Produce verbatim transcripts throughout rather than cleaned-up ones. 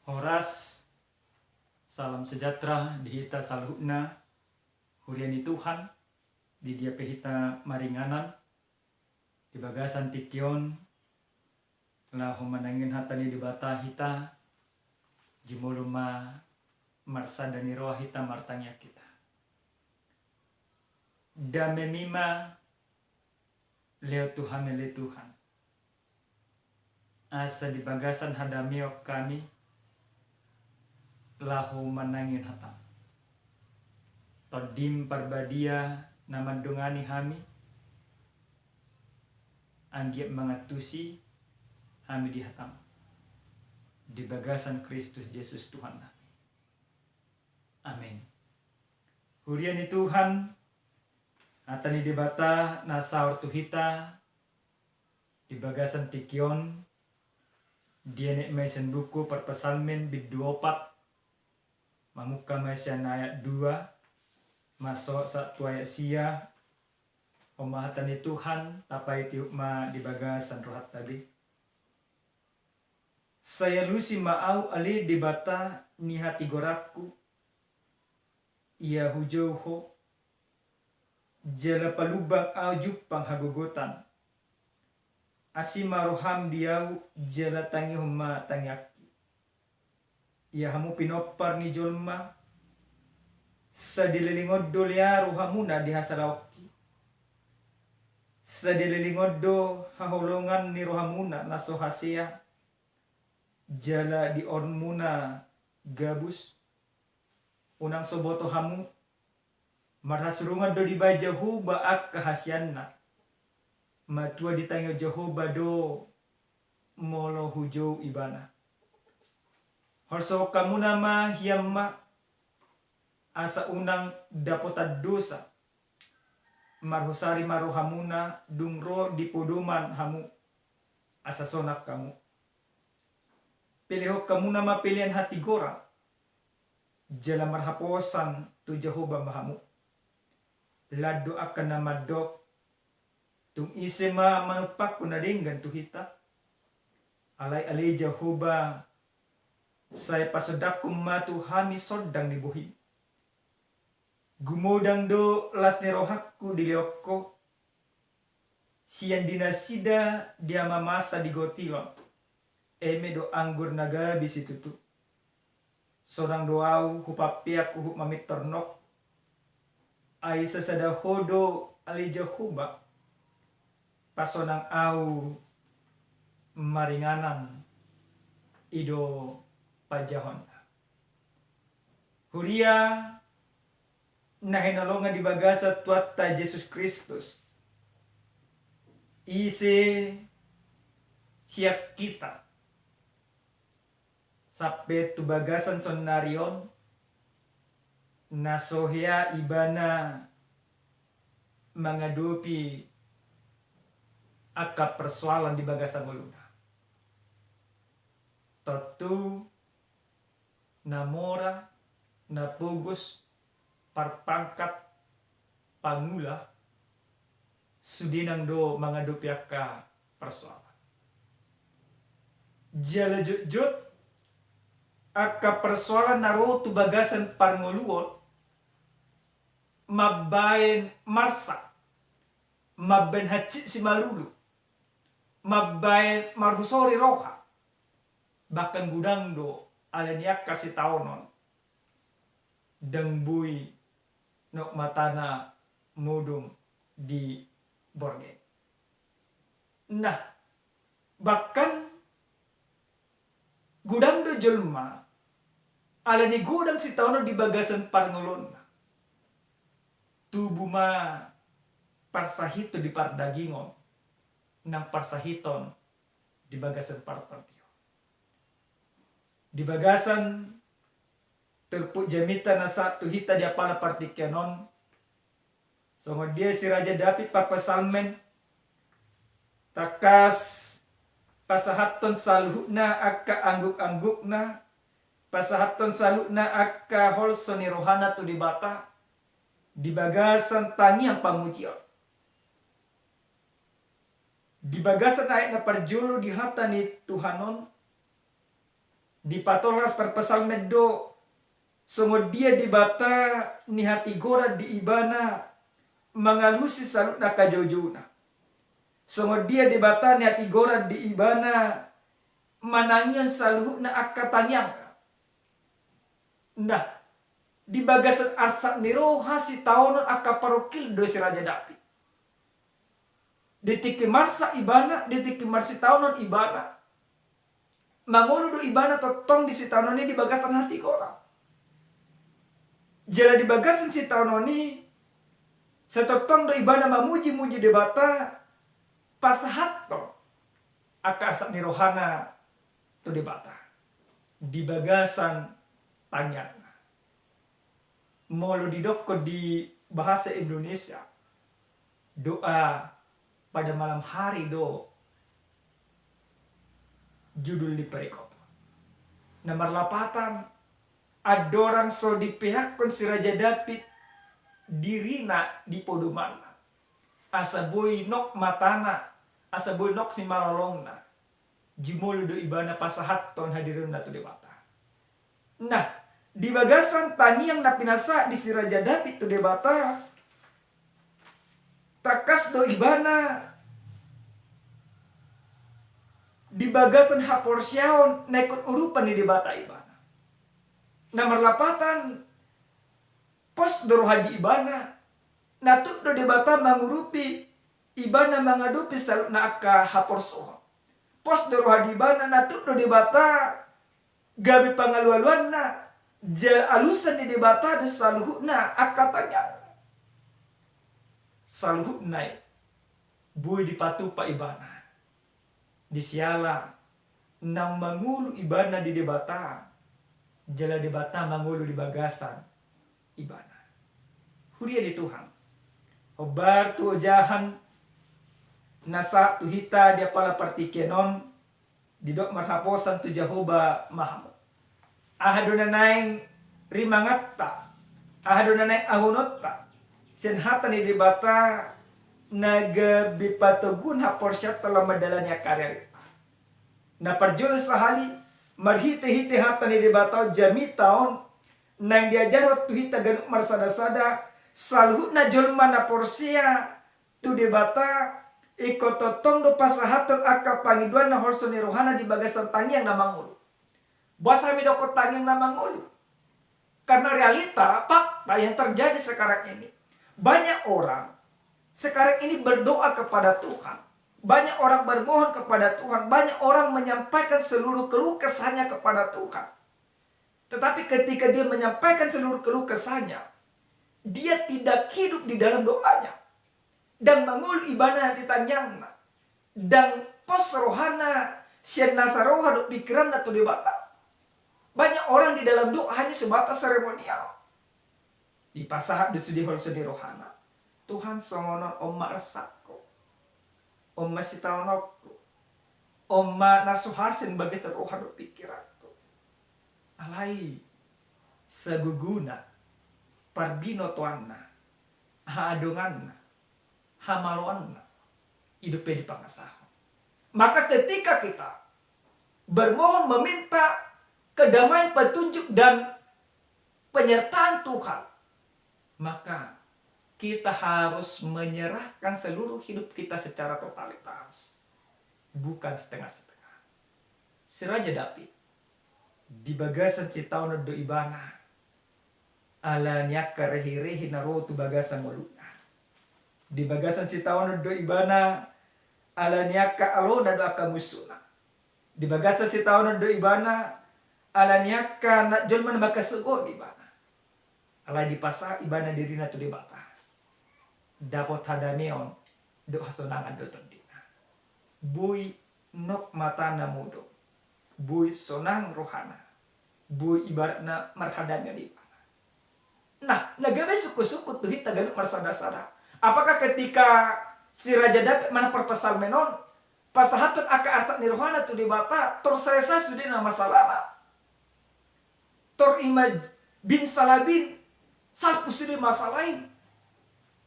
Horas, salam sejahtera di hita saluhutna, huria ni Tuhan, di dia pe hita maringanan, di bagasan tingki on, laho manangihon hata ni Debata hita, jumolo ma marsada ni roha hita martangiang hita. Damemi ma lehon tu hami ale Tuhan. Asa di bagasan hadameon hami laho manangihon hataM. TondiM Parbadia na mandongani hami, anggiat mangantusi hami di hataM. Di bagasan Kristus Jesus Tuhannami. Amen. Huria ni Tuhan, hata ni Debata na saor tu hita di bagasan tingki on, dienet ma i sian buku Parpsalmen bindu opat, mamungka ma i sian ayat dua, masohot sahat tu ayat sia. On ma hata ni Tuhan, tapaihut ma di bagasan rohanta be. Sai alusi ma ahu ale Debata ni hatigoranku, ia hujou Ho, jala palumbang ahu jumpang hagogotan. Asi ma rohaM di ahu, jala tangihon ma tangiangki. Ia hamu pinompar ni jolma, sadelelengon do lea rohamuna di hasalaonki. Sadelelengon do haholongan ni rohamuna na so hasea, jala dihormuna gabus. Unang so boto hamu, marhasurungan do dibahen Jahowa angka hasianna. Matua ditangihon Jahowa do molo hujou Ibana. Holsohon hamuna ma hian ma, asa unang dapotan dosa. Marhusari ma rohamuna dung ro di podoman hamu, asa sonang hamu. Pelehon hamuna ma pelean hatigoran, jala marhaposan tu Jahowa ma hamu. Lan do angka na mandok, tung ise ma manumpakkon na denggan tu hita? Alai ale Jahowa, sai pasondangkon ma tu hami sondang ni bohim. Gumodang do las ni rohangku dilehon Ho, sian di nasida dia mamasa di gotilon, eme do anggur na gabe situtu. Sonang do ahu hupapeak huhut mamintor nok, ai sasada Ho do ale Jahowa, pasonang ahu maringanan, i do panjahonna. Huria na hinaholongan di bagasan Tuhanta Jesus Kristus. Ise sian hita sampe tu bagasan saonari on na so hea ibana mangadopi angka persoalan di bagasan ngoluna. Tontu na mora, na pogos, parpangkat, pangula, sude nang do mangadopi angka persoalan. Jala jotjot angka persoalan na ro tu bagasan parngoluon mambaen marsak, mambaen hansit simalulu, mambaen marhusori roha, bahkan godang do alani angka sitaonon, ndang boi nok matana modom di borngin. Nah, bahkan godang do jolma alani godang sitaonon di bagasan parngoluonna. Tubu ma parsahiton di pardagingon, nang parsahiton di bagasan partondion. Di bagasan turpuk jamita na sahat tu hita di apala partingkian on, songon dia si Raja David parpsalmen, tangkas pasahathon saluhutna angka angguk-anggukna, pasahathon saluhutna angka holso ni rohana tu Debata, di bagasan tangiang pamujion. Di bagasan ayat na parjolo di hata ni Tuhan on, Dipatolhas parpsalmen do, songon dia Debata ni hatigoran di ibana mangalusi saluhutna angka joujouna. Songon dia Debata ni hatigoran di ibana manangihon saluhutna angka tangiangna. Nah, di bagasan arsak ni roha sitaonon angka parungkil do si Raja Daud. Di tingki marsak ibana, di tingki marsitaonon ibana, mangolu do ibana tongtong di sitaonon i di bagasan hatigoran. Jala di bagasan sitaonon i, sai tongtong do ibana mamuji-muji Debata, pasahathon angka arsak ni rohana tu Debata di bagasan tangiangna. Molo didokkon di bahasa Indonesia, doa pada malam hari do judul ni perikop. Na marlapatan, andorang so dipeakhon si Raja Daud dirina di podomanna, asa boi nok matana, asa boi nok simalolongna, jumolo do ibana pasahathon hadirionna tu Debata. Nah, di bagasan tangiang na pinasahat ni si Raja Daud tu Debata, tangkas do ibana di bagasan haporseaon na ingkon urupan ni Debata ibana. Na marlapatan, pos do roha di ibana, na tuk do Debata mangurupi ibana mangadopi saluhutna angka haporsuhon. Pos do roha di ibana, na tuk do Debata gabe pangalualuanna, jala alusan ni Debata do saluhutna angka tangiangna. Saluhutna i boi dipatupa ibana. Di siala naung mangolu ibana di Debata, jala Debata mangolu di bagasan ibana. Huria ni Tuhan, hombar tu ojahan na sahat tu hita di apala partingkian on, didok marhaposan tu Jahowa ma hamu. Aha do na naeng rimanganta, aha do na naeng ahunonta sian hata ni Debata na gabe patoguhon haporseaonta lam mandalani angka ari-arita. Na parjolo sahali, marhite-hite hata ni Debata on jamita on, naeng diajarhon tu hita ganup marsada-sada, saluhutna jolma na porsea tu Debata, ingkon tongtong do pasahathon angka pangidoanna holso ni rohana di bagasan tangiang na mangolu. Boasa hami dokkon tangiang na mangolu? Karena realita, fakta yang terjadi sekarang ini, banyak orang sekarang ini berdoa kepada Tuhan, banyak orang bermohon kepada Tuhan, banyak orang menyampaikan seluruh keluh kesahnya kepada Tuhan. Tetapi ketika dia menyampaikan seluruh keluh kesahnya, dia tidak hidup di dalam doanya. Ndang mangolu ibana di tangiangna. Ndang pos rohana sian nasa roha dohot pingkiranna tu Debata. Banyak orang di dalam doa hanya sebatas seremonial. Dipasahat do sude holso ni rohana. Tuhan, songon on, on ma arsakku, on ma sitaononku, on ma na so harsing bagasan roha dohot pingkiranku. Alai sagogona, parbinotoanna, haadonganna, hamaloanna, i dope dipangasahon. Maka ketika kita bermohon meminta kedamaian, petunjuk dan penyertaan Tuhan, maka kita harus menyerahkan seluruh hidup kita secara totalitas, bukan setengah-setengah. Si Raja Daud di bagasan sitaonon do ibana ala ni angka rehe-rehe na ro tu bagasan ngoluna. Di bagasan sitaonon do ibana ala ni angka alona dohot angka musuna. Di bagasan sitaonon do ibana ala ni angka na jolma na mangkasogo ibana. Alai dipasahat ibana dirina tu Debata, dapot hadameon dohot hasonangan do tondina. Boi nok matana modom, boi sonang rohana, boi ibaratna marhadameon ibana. Nah, na gabe sungkun-sungkun tu hita ganup marsada-sada. Apakah ketika si Raja Daud manang parpsalmen on pasahathon angka arsak ni rohana tu Debata, tor selesai sude na masalana? Tor ima bin salabin salpu sude masalah i?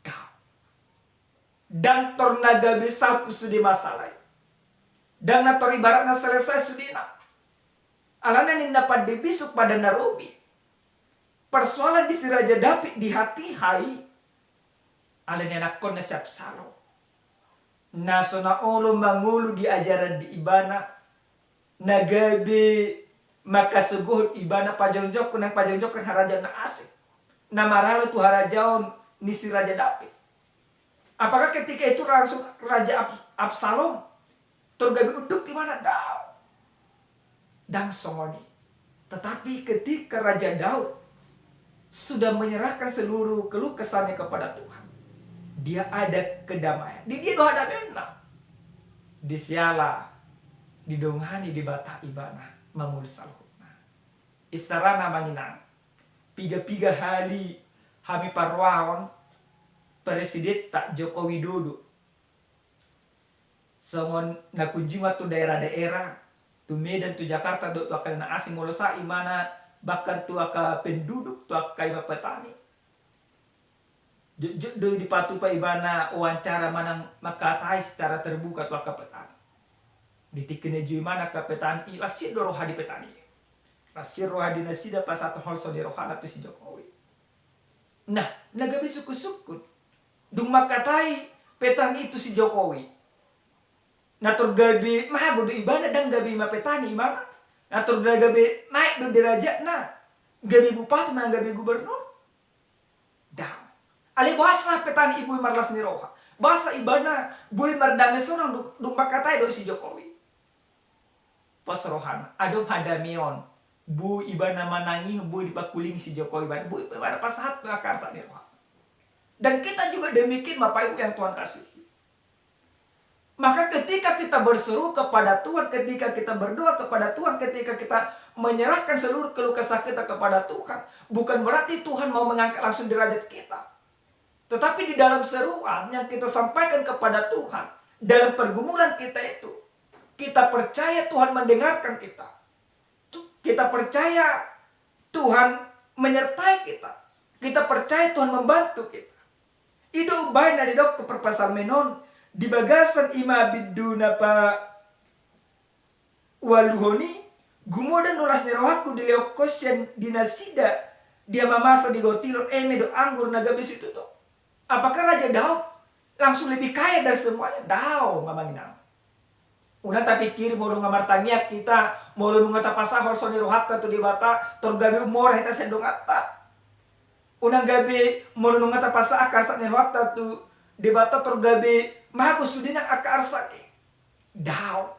Daong. Ndang tor na gabe salpu sude masalah i. Ndang na tor ibaratna selesai sudena. Alana ninna pande bisuk padan na robi, persoalan di si Raja Daud di hatiha i, ala ni anakkonna si Absalom. Na so na olo mangolu di ajaran di ibana, na gabe mangkasogohon ibana pajongjongkon, na pajongjongkon harajaon na asing, na maralo tu harajaon ni si Raja Daud. Apakah ketika itu langsung Raja Abs-, Absalom tor gabe unduk ibana? Daong. Ndang songon i. Tetapi ketika Raja Daud sudah menyerahkan seluruh keluh kesahnya kepada Tuhan, dia ada kedamaian. Di dia do hadameonna. Di siala didongani Debata ibana mangolu saluhutna. Isarana amang inang, piga-piga hali hami parrohahon Presidenta Joko Widodo songon na kunjungan tu daerah-daerah, tu Medan, tu Jakarta, dohot tu angka na asing, molo sahat ibana bahkan tu angka penduduk, tu angka ima petani. Jotjot do dipatupa ibana wawancara manang mangkatai secara terbuka tu angka petani. Di tingki na jui ibana angka petani i, las sian do roha di petani i. Las sian roha di nasida pasahathon holso ni rohana tu si Jokowi. Nah, na gabe sungkun-sungkun. Dung mangkatai petani i tu si Jokowi, na tor gabe mago do ibana? Ndang gabe ima petani ibana. Na tor gabe naek do derajatna, gabe bupati manang gabe gubernur? Ndang. Alai boasa petani i boi marlas ni roha? Boasa ibana boi mardame sonang dung, dung mangkatai dohot si Jokowi? Pos rohana, adong hadameon. Boi ibana manangihon, boi dipangkulingi si Jokowi ibana, boi ibana pasahat tu angka arsak ni roha. Dan kita juga demikian, Bapak Ibu yang Tuhan kasihi. Maka ketika kita berseru kepada Tuhan, ketika kita berdoa kepada Tuhan, ketika kita menyerahkan seluruh keluh kesah kita kepada Tuhan, bukan berarti Tuhan mau mengangkat langsung derajat kita. Tetapi di dalam seruan yang kita sampaikan kepada Tuhan, dalam pergumulan kita itu, kita percaya Tuhan mendengarkan kita. Tu-, kita percaya Tuhan menyertai kita. Kita percaya Tuhan membantu kita. I do umbahen na didok tu parpsalmen on, di bagasan ima bindu na paualuhon i, gumodang do las ni rohangku dilehon ho sian di nasida, dia mamasa di gotilon, eme dohot anggur na gabe situtu. Apakah Raja Daud langsung lebih kaya dari semuanya? Daong, amang inang. Unang tapingkiri molo nunga martangiang hita, molo nunga tapasahat holso ni rohanta tu Debata, tor gabe umorah hita sian donganta. Unang gabe molo nunga tapasahat angka arsak ni rohanta tu Debata, tor gabe mago sude nang angka arsak i. Daong.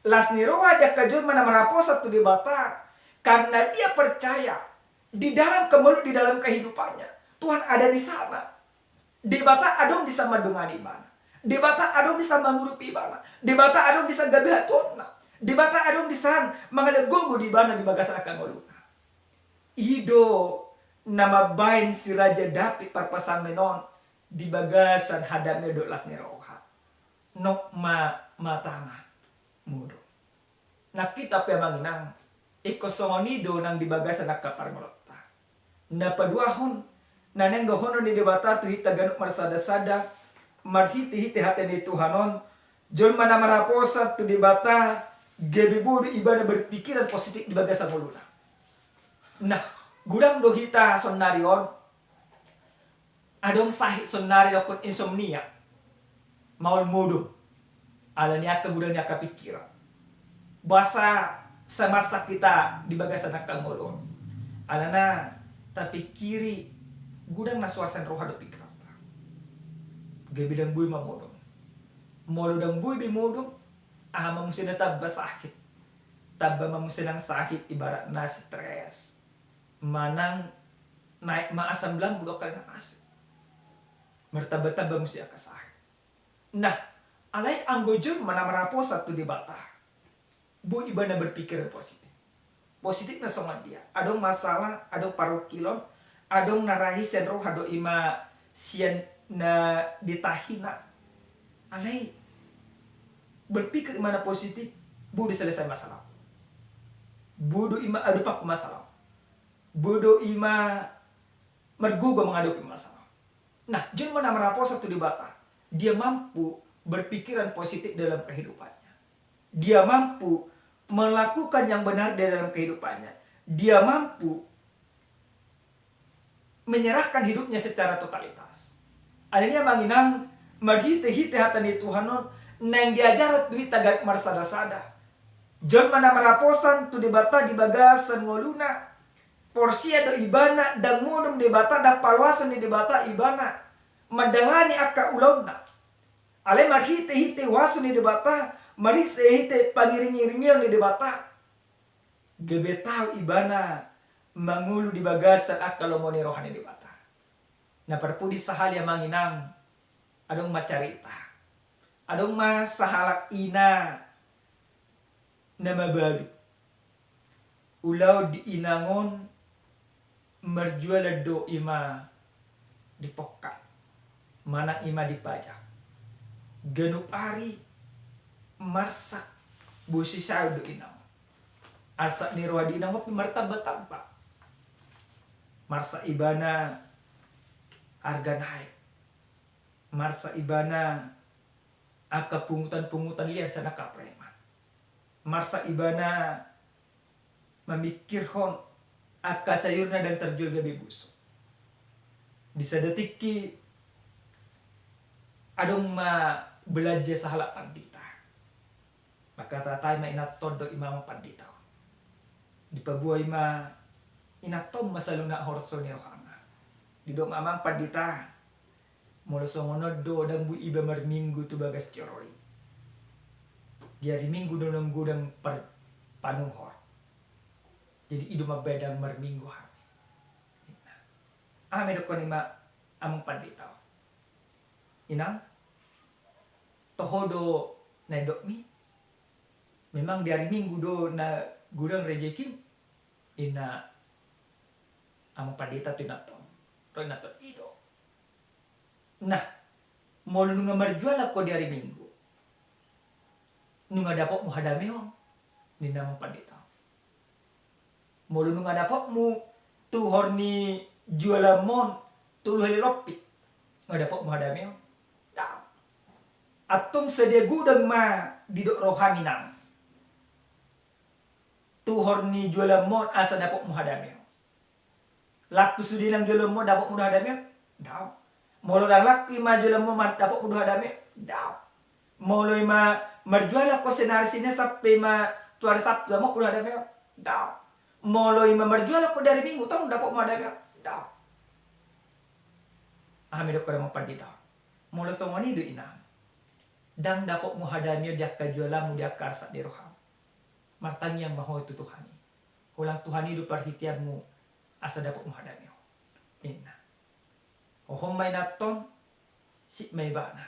Las ni roha di angka jolma na marhaposan tu Debata, karena dia percaya di dalam kemelut, di dalam kehidupannya, Tuhan ada di sana. Debata adong di san mandongani ibana. Debata adong di san mangurupi ibana. Debata adong di san gabe hatuaonna. Debata adong di san mangalean gogo di ibana di bagasan angka ngoluna. I do na mambahen si Raja Daud parpsalmen on di bagasan hadameon dohot las ni roha. Nok ma matana modom. Nang hita pe, amang inang, ingkon songon i do nang di bagasan angka parngoluonta. Na paduahon, na naeng dohonon ni Debata tu hita ganup marsadasada, marhitehite hata ni Tuhan on, jolma na marhaposan tu Debata, gabe boi do ibana berpikiran positif di bagasan ngoluna. Nah, godang do hita saonnari on, adong sahit saonnari dohonon insomnia. Maol modom. Ala ni angka godang ni angka pikiran. Boasa sai marsak hita di bagasan angka ngolu on? Alana tapingkiri godang na so arsak ni roha dohot pikiranta. Gabe ndang boi ma modom. Molo ndang boi be modom, aha ma muse na tamba sahit? Tamba ma muse nang sahit, ibaratna stres. Manang naek ma asam lambung dohot angka na asing. Martamba-tamba muse angka sahit. Nah, alai anggo jolma na marhaposan tu Debata, boi ibana berpikiran positif. Positif na songon dia? Adong masalah, adong parungkilon, adong na ra hisian roha dohot ima sian na ditahina. Alai berpikir ibana positif, boi do selesai masalah. Boi do ima adopanku masalah. Boi do ima margogo mangadopi masalah. Nah, jolma na marhaposan tu Debata, dia mampu berpikiran positif dalam kehidupannya. Dia mampu melakukan yang benar di dalam kehidupannya. Dia mampu menyerahkan hidupnya secara totalitas. Alani i amang inang, marhite-hite hata ni Tuhan on, naeng diajarhon tu hita gabe marsada-sada. Jolma na marhaposan tu Debata di bagasan ngoluna, porsea do ibana, ndang modom Debata, ndang paloason ni Debata ibana mandalani angka ulaonna. Alai marhite-hite huaso ni Debata, marhite-hite pangiring-iringion ni Debata, gabe tau ibana mangolu di bagasan angka lomo ni roha ni Debata. Na parpudi sahali amang inang, adong ma carita. Adong ma sahalak ina na mabalu. Ulaon di inang on marjualan do ima di pongkat manang ima di pajak. Ganup ari marsak bosi saut do inang on. Arsak ni roha di inang on pe martamba-tamba. Marsak ibana arga naek. Marsak ibana angka pungutan-pungutan liar sian angka preman. Marsak ibana mamingkirhon angka sayurna ndang tarjual gabe busuk. Di sada tingki adong ma belanja sahalak pandita. Mangkatai ma inanta on dohot ima amang pandita on. Dipaboa ima inanta on ma saluhutna horso ni rohana. Didok ma amang pandita, molo songon on do ndang boi iba marminggu tu bagas joro i. Di ari Minggu do naung godang par-, panuhor. Jadi i do mambaen ndang marminggu hami. Aha ma didokkon ima amang pandita on? Inang, toho do na nidokmi? Memang di ari Minggu do na godang rejekim, ninna amang pandita tu inanta on. Ro inanta on, i do. Nah, molo nunga marjualan ho di ari Minggu, nunga dapotmu hadameon, ninna amang pandita on. Molo nunga dapotmu tuhor ni jualanmu on tolu hali lompit, nunga dapotmu hadameon? Daong. Antong sadia godang ma didok roham inang, tuhor ni jualanmu on asa dapotmu hadameon? Laku sude inang jualanmu on, dapotmu do hadameon? Daong. Molo ndang laku ima jualanmu on, dapotmu do hadameon? Daong. Molo ima marjualan ho senari Sinan sampe ima tu ari Sabtu, dapotmu do hadameon? Daong. Molo ima marjualan ho di ari Minggu, tong dapotmu hadameon? Daong. Aha ma didokkon amang pandita on? Molo songon i do inang, ndang dapotmu hadameon di angka jualanmu, di angka arsak ni roham, martangiang ma ho tu Tuhan i. Holan Tuhan i do parhiteanmu asa dapotmu hadameon, ninna. Hohom ma inanta on, sip ma ibana.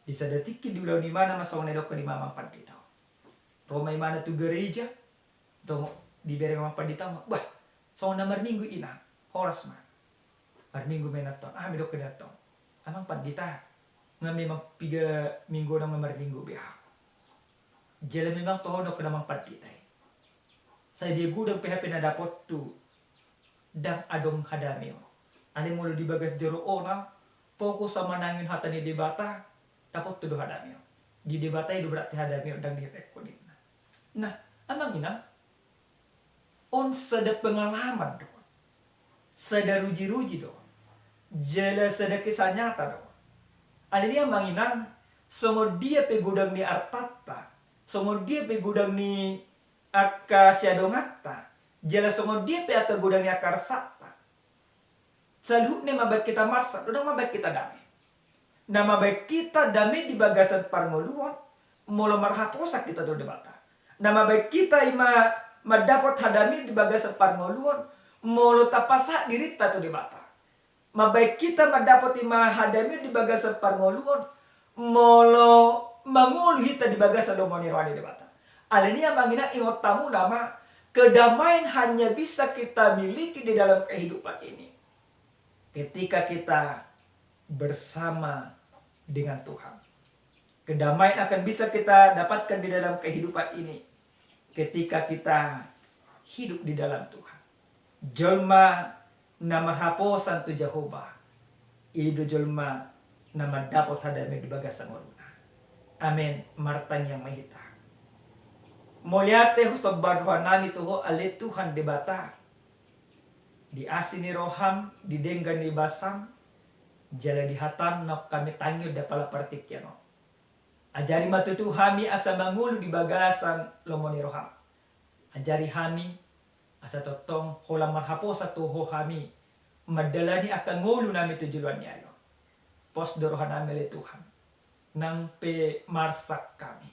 Di sada tingki diulahon imana ma songon na didokkon ima amang pandita on. Ro ma imana tu gareja, tong dibereng amang pandita on ma, bah, songon na marminggu inang, horas ma. Marminggu ma inanta on. Aha ma didokkon inanta on? Amang pandita, nga memang piga minggu on nga marminggu be ahu. Jala memang toho do dokkon amang pandita i, sadia godang pe hape na dapothu, ndang adong hadameon. Alai molo di bagas joro on ahu, pogos ahu manangihon hata ni Debata, dapothu do hadameon. Di Debata i do berarti hadameon, ndang di hepengku, ninna. Nah, amang inang, on sada pengalaman do, sada ruji-ruji do, jala sada kisah nyata do. Alani i amang inang, songon dia pe godang ni artanta, songon dia pe godang ni angka siadonganta, jala songon dia pe angka godang ni angka arsakta, saluhutna mambahen hita marsak do, ndang mambahen hita dame. Na mambahen hita dame di bagasan parngoluon, molo marhaposan hita tu Debata. Na mambahen hita ima mandapot hadameon di bagasan parngoluon, molo tapasahat dirinta tu Debata. Mambahen hita mandapot ima hadameon di bagasan parngoluon, molo mangolu hita di bagasan lomo ni roha ni Debata. Alani i amang inang, ingot hamu nama, kedamaian hanya bisa kita miliki di dalam kehidupan ini ketika kita bersama dengan Tuhan. Kedamaian akan bisa kita dapatkan di dalam kehidupan ini ketika kita hidup di dalam Tuhan. Jolma na marhaposan tu Jahowa, i do jolma na mandapot hadame di bagasan ngoluna. Amen. Martangiang ma hita. Mauliate husomba roha nami tu Ho ale Tuhan Debata, di asi ni roham, di denggan ni basam, jala di hatam naung hami tangihon di apala partingkian on. Ajari ma tutu hami asa mangolu di bagasan lomo ni roham. Ajari hami asa tongtong holan marhaposan tu Ho hami mandalani angka ngolu nami tu joloan ni ari on. Pos do roha nami ale Tuhan, nang pe marsak hami,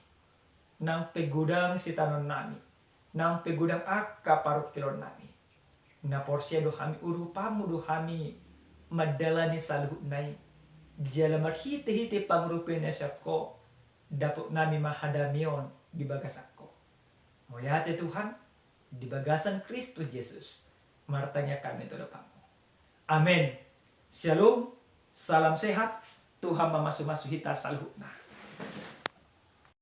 nang pe godang sitaonon nami, nang pe godang angka parungkilon nami, na porsea do hami, urupanmu do hami mandalani saluhutna i. Jala marhitehite pangurupion na sian Ho, dapot nami ma hadamion di bagasan Ho. Mauliate Tuhan, di bagasan Kristus Jesus martangiang hami tu adopanmu. Amen. Syalom. Salam sehat. Tuhan mamasumasu hita saluhutna.